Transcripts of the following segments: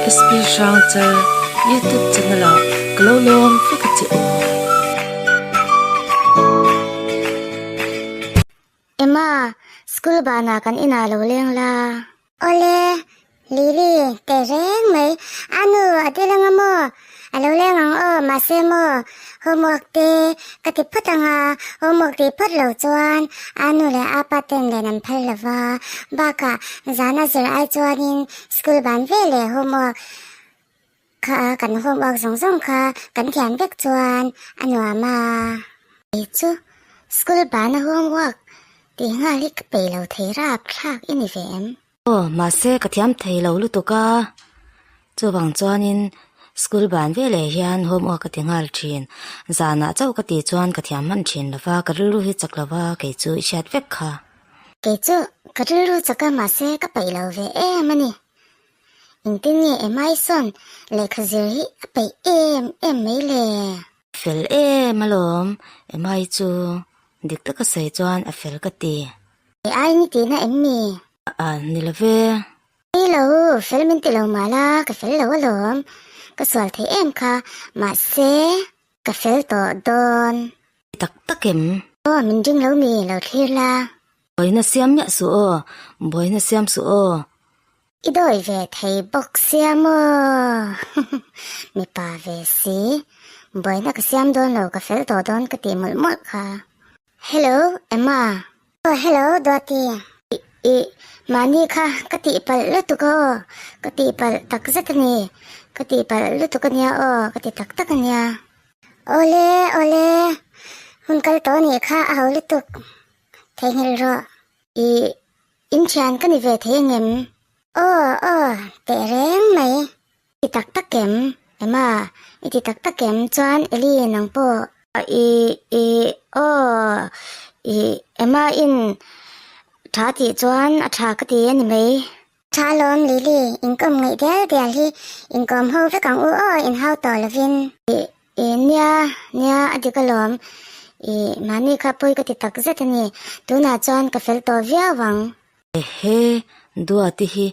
SP Hrangchal YouTube channel ah ka lo lawm vek a che u. Emma, school banah kan inah lo leng la. Awle, Lily, teh reng mai. A nu, a ti lang a maw? A lo leng ang aw, mahse maw, homework te ka ti phawt ang a, homework tih phawt loh chuan a nu leh a pa ten len an phal lo va, bakah zana zir ai chuanin school ban ve leh homework kha kan homework zawng zawng kha kan thiam vek chuan a nuam a. Kei chu school bana homework tih nghal hi ka peih lo thei rap thlak i ni ve em? Aw, mahse ka thiam thei lo lutuk a, chuvang chuanin school ban veleh hian homework ka ti nghal thin. Zanah chauh ka tih chuan ka thiam hman thin lo va, ka rilru hi chak lo va, kei chu i hriat vek kha. Kei chu ka rilru chak a, mahse ka peih lo ve em a ni. Engtin nge Emma-i sawn lehkha zir hi a peih em em mai le? Fel em alawm, Emma-i chu dik taka sawi chuan a fel ka ti. I ai ni tihna em mi? A ni lo ve. Ni lo, fel min ti lo mah la, ka fel lo alawm. Ka sual thei em kha, mahse ka fel tawh dawn. Ti tak tak em? Aw, min ring lo mi, lo thlir la. Buaina siam miah suh aw, buaina siam suh aw. I dawi ve thei bawk sia maw? Mipa ve si, buaina ka siam dawn lo, ka fel tawh dawn ka tih mawlh mawlh kha. Hello, Emma. Aw hello, Duati. I, i, mahni kha ka tihpalh lutuk a aw, ka tihpalh tak zet a ni. Ka tihpalh lutuk a nia aw, ka ti tak tak a nia. Awle, awle, hun kal tawh nih kha a ho lutuk. Theihnghilh rawh. I, in thian ka ni ve thei angem? Aw, aw, teh reng mai. I ti tak tak em? Emma, i ti tak tak em? Chuan Eli nang pawh. I, i, aw, i, Emma in tha tih chuan a tha ka ti a ni mai. Tha lawm Lily, inkawm ngaih dial dial hi inkawm ho vek ang u aw, inhau tawh lovin. I, i, nia, nia, a dik alawm. I, mahni kha pawi ka ti tak zet a ni. Tunah chuan ka fel tawh viau ang. Ehe, Duati hi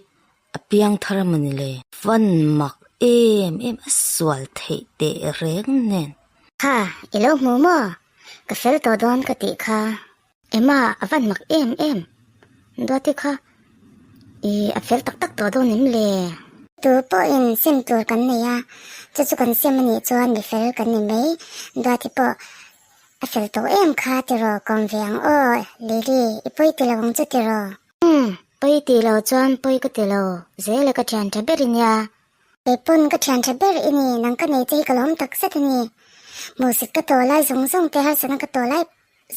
a piang thar a mawni le? Van mak em em a sual theih teh reng nen. Kha, i lo hmu maw? Ka fel tawh dawn ka tih kha. Emma, a van mak em em. Duati kha, i a fel tak tak tawh dawn em le? Tu pawhin sim tur kan nei a, chu chu kan sim a nih chuan mi fel kan ni mai. Duati pawh a fel tawh em kha tiraw kawm ve ang aw, Lily, i pawi ti lo ang chu tiraw? Umm, pawi tih lo chuan pawi ka ti lo, zel e ka thian tha ber i nia. Kei pawn ka thian tha ber i ni, nang ka nei che hi ka lawm tak zet a ni. Hmuhsit ka tawh lai zawng zawng te harsatna ka tawh lai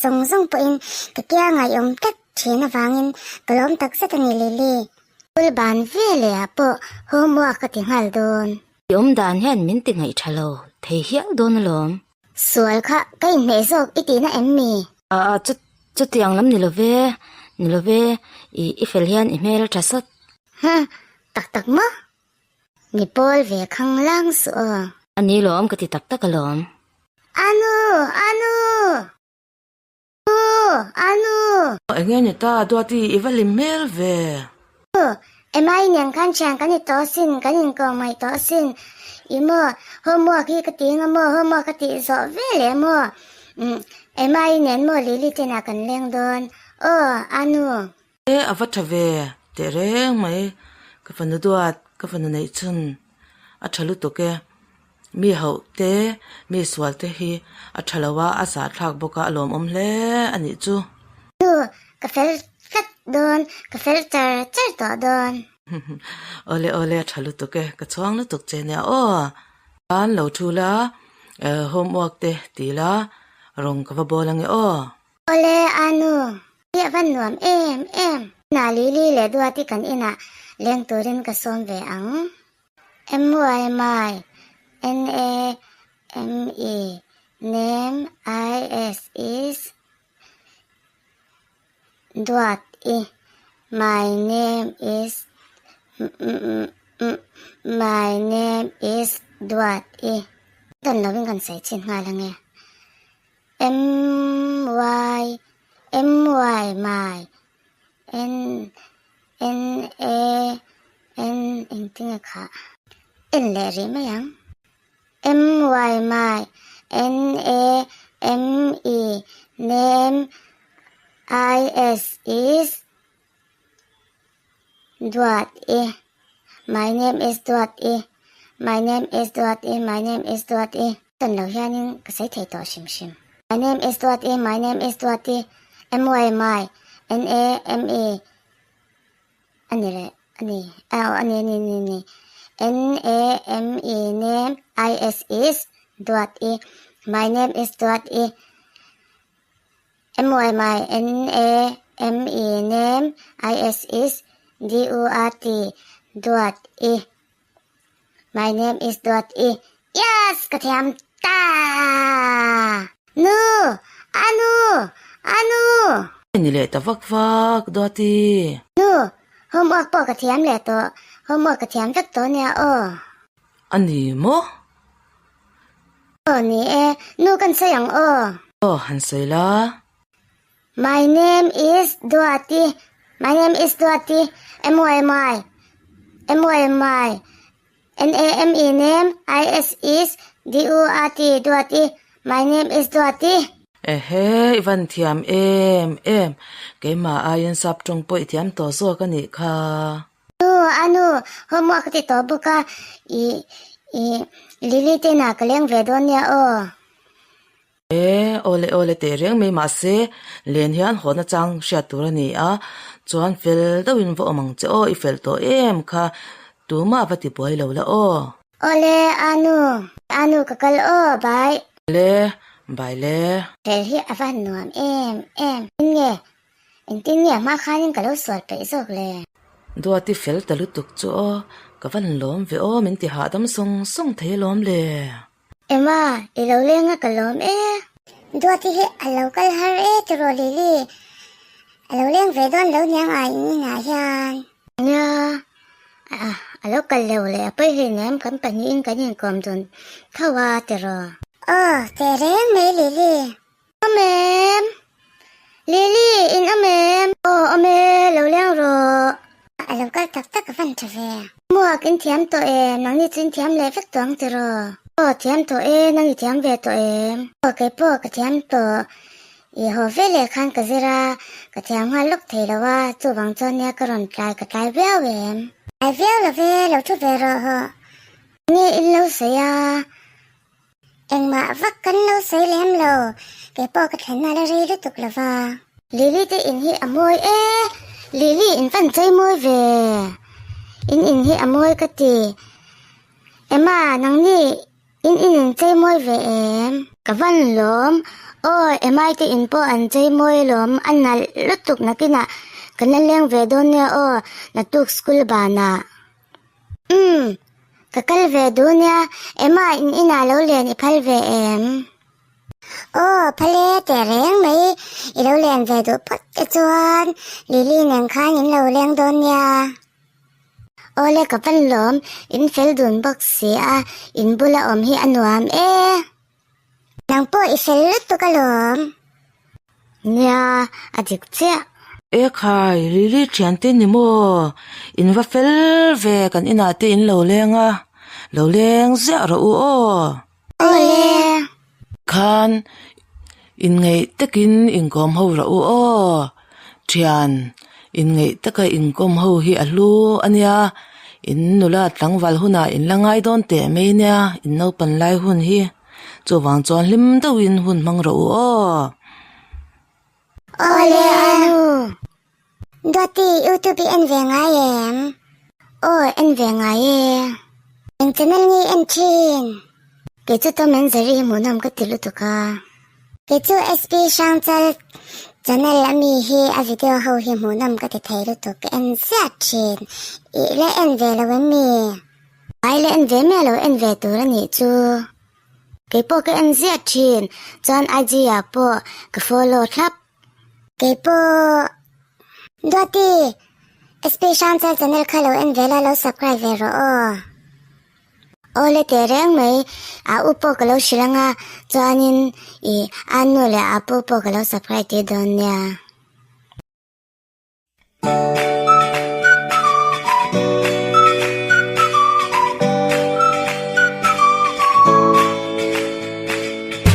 zawng zawng pawhin ka kiangah i awm tlat thin avangin ka lawm tak zet a ni Lily. School ban veleh ah pawh homework ka ti nghal dawn. I awm dan hian min ti ngaih tha lo thei hial dawn alawm. Sual kha ka inhmeh zawk i tihna em mi? A a chu chutiang lam ni lo ve, ni lo ve, i i fel hian i hmel a tha sawt. Huh, tak tak maw? Mi pawl ve khang lang suh aw. A ni lawm ka ti tak tak alawm. Anu! Anu! Nu! Anu! Enge ni ta Duati i va hlim hmel ve. Nu! Emma i nen khan thian kan i tawh asin, kan inkawm ngaih tawh asin. I maw, homework hi ka ti eng a maw, homework ka tih zawh ve leh maw? Umm, Emma i nen maw Lily te inah kan leng dawn. Aw, Anu! E, a va tha ve teh reng mai. Ka fanu duat, ka fanu neih chhun a tha lutuk e. Mi hauh te, mi sual te hi a tha lo a, a zahthlak bawk a, a lawmawm hle a nih chu. Nu, ka fel tlat dawn, ka fel char char tawh dawn. Awle awle a tha lutuk e, ka chhuang lutuk che nia aw. An lo thu la, homework te ti la, rawng ka va bawl ange aw. Awle Anu, hi a van nuam em em. Na Lily leh Duati kan inah leng turin ka sawm ve ang. M-Y-M-I N-A-M-E Name I-S is Duat i My name is M-m-m-My name is Duat i Dawn lovin kan sawi chhin nghal ange. M-Y M-Y My N N A N engtinge khah? En leh rih mai ang. M-Y my N-A-M-E name I-S is Duat i My name is Duat i My name is Duat i My name is Duat i Tawn lo hianin ka sawi thei tawh hrim hrim. My name is Duat i My name is Duat i M-Y my N-A-M-E A ni leh a ni aw a ni a ni a ni a ni N-A-M-E name I-S is Duat i My name is Duat i M-Y my N-A-M-E name I-S is D-U-A-T Duat i My name is Duat i Yes! Ka thiam ta! Nu! A nu! A nu! Ni leh ta vak vak Duati. Nu! Homework pawh ka thiam leh tawh. Homework ka thiam vek tawh nia aw. A ni maw? Aw ni e. Nu kan sawi ang aw. Aw han sawi la. My name is Duati My name is Duati M-Y-M-Y M-Y-M-Y N-A-M-E name I-S is D-U-A-T Duati My name is Duati. Ehe, i van thiam em em. Keimah aiin sap tawng pawh i thiam tawh zawk a nih kha. Nu, a nu, homework ka ti tawh bawk a, i, i, Lily te inah ka leng ve dawn nia aw. E, awle awle teh reng mai mahse len hian haw nachang hriat tur a ni a, chuan fel deuhin va awm ang che aw, i fel tawh em kha tumah va ti buai lo la aw. Awle Anu, Anu ka kal aw, bye. Awle, bye le. Fel hi a va nuam em em. Engtin nge, engtin nge a hma khanin ka lo sual peih zawk le. Duati fel ta lutuk chu aw, ka van lawm ve aw min ti hahdam sawng sawng thei alawm le. Emma, i lo leng a ka lawm e. Duati hi a lo kal har e tiraw Lily. A lo leng ve dawn lo niang a in inah hian. Nia, a lo kal lo leh a pawi hlei nem kan pahnihin kan inkawm dun tho a tiraw. Aw, teh reng mai Lily. Awm em? Lily, in awm em? Aw, awm e, lo leng rawh. A lo kal tak tak a van tha ve. Muak, in thiam tawh em? Nangni chu in thiam leh vek tawh ang tiraw? Aw, thiam tawh e, nang i thiam ve tawh em? Aw, kei pawh ka thiam tawh. I haw ve leh khan ka zir a, ka thiam nghal lawk thei lo a, chuvang chuan nia ka rawn tlai ka tlai viau em? Tlai viau lo ve, lo thu ve rawh hawh. Nge in lo sawi a? Engmah vak kan lo sawi lem lo, kei pawh ka thlenna la rei lutuk lo va. Lily te in hi a mawi e, Lily in fan chei mawi ve, in in hi a mawi ka ti. Emma nangni in in in chei mawi ve em? Ka van lawm, aw Emma te in pawh an chei mawi alawm, a nalh lutuk nakinah kan la leng ve dawn nia aw, naktuk school banah. Umm, ka kal ve duh nia, Emma in inah lo len i phal ve em? Aw, phal e, teh reng mai, i lo len ve duh phawt te chuan Lily nen khan in lo leng dawn nia. Awle ka van lawm, in fel dun bawk si a, in bula awm hi a nuam e. Nang pawh i fel lutuk alawm. Nia, a dik chiah. E khai, Lily thiante ni maw? In va fel ve, kan inah te in lo leng a, lo leng ziah rawh u aw. Awle. Khan, inngeih takin inkawm ho rawh u aw. Thian, inngeih taka inkawm ho hi a hlu a nia, in nula tlangval hunah in la ngai dawn teh mai nia, in naupan lai hun hi. Chuvang chuan hlim deuhin hun hmang rawh u aw. Awle Anu. Duati YouTube i en ve ngai em? Aw en ve ngai e. Eng channel nge i en thin? Kei chu Tom and Jerry hi hmuhnawm ka ti lutuk a. Kei chu SP Hrangchal channel ami hi a video ho hi hmuhnawm ka ti thei lutuk ka en ziah thin. I la en ve lo em mi? Ai la en ve miah lo en ve tur a nih chu. Kei pawh ka en ziah thin chuan IG ah pawh ka follow thlap. Kei pawh Duati SP Hrangchal channel kha lo en ve la lo subscribe ve rawh aw. Awle teh reng mai, a u pawh ka lo hrilh anga chuanin i a nu leh a pu pawh ka lo subscribe tir dawn nia.